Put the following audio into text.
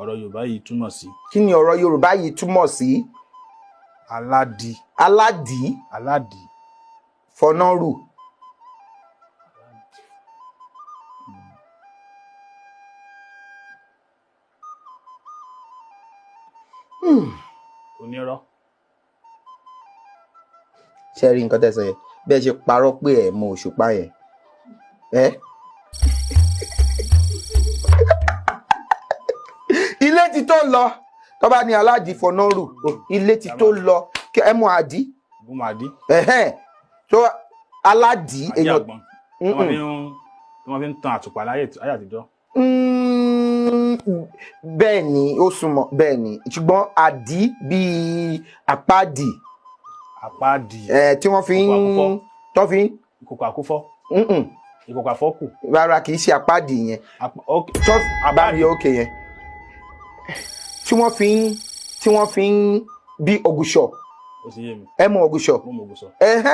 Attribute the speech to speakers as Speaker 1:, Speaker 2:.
Speaker 1: Ọ̀rọ̀ Yorùbá yìí túmọ̀ sí?
Speaker 2: Kí ni ọ̀rọ̀ Yorùbá yìí túmọ̀ sí?
Speaker 1: Aládì.
Speaker 2: Aládìí.
Speaker 1: Aládì.
Speaker 2: Fọnárù.
Speaker 1: Onírọ́.
Speaker 2: Ṣe rí nǹkan tẹ̀sán yẹn, bẹ́ẹ̀ ṣe parọ́ pé ẹ̀ mọ Òṣùpá yẹn ẹ́. Ilé ti tó lọ tó bá ní aládìí fọnárù, ilé ti tó lọ. Kí ẹ mú àdí.
Speaker 1: Bùmàdí.
Speaker 2: Ẹ̀hẹ́n, tó aládìí
Speaker 1: àdí
Speaker 2: èèyàn.
Speaker 1: Àgbọn tí wọ́n fi ń tan àtùpà láyé ayé àtijọ́.
Speaker 2: Bẹ́ẹ̀ ni, ó súnmọ́, bẹ́ẹ̀ ni, ṣùgbọ́n àdí bíi àpáàdì.
Speaker 1: Àpáàdì.
Speaker 2: Ẹ̀, tí wọ́n fi ń
Speaker 1: Ìkòkò àkúfọ́.
Speaker 2: Tó fi ń
Speaker 1: Ìkòkò àkúfọ́. Ìkòkò àfọ́kù.
Speaker 2: Rárá, kì í ṣe àpáàdì yẹn.
Speaker 1: Ok.
Speaker 2: Tó bá mi òkè yẹn tí wọ́n fi ń bí ògùṣọ̀.
Speaker 1: Ó sì yé mi.
Speaker 2: Ẹ mọ ògùṣọ̀?
Speaker 1: Mo mọ̀ ògùsọ̀.
Speaker 2: Ẹ̀hẹ́n.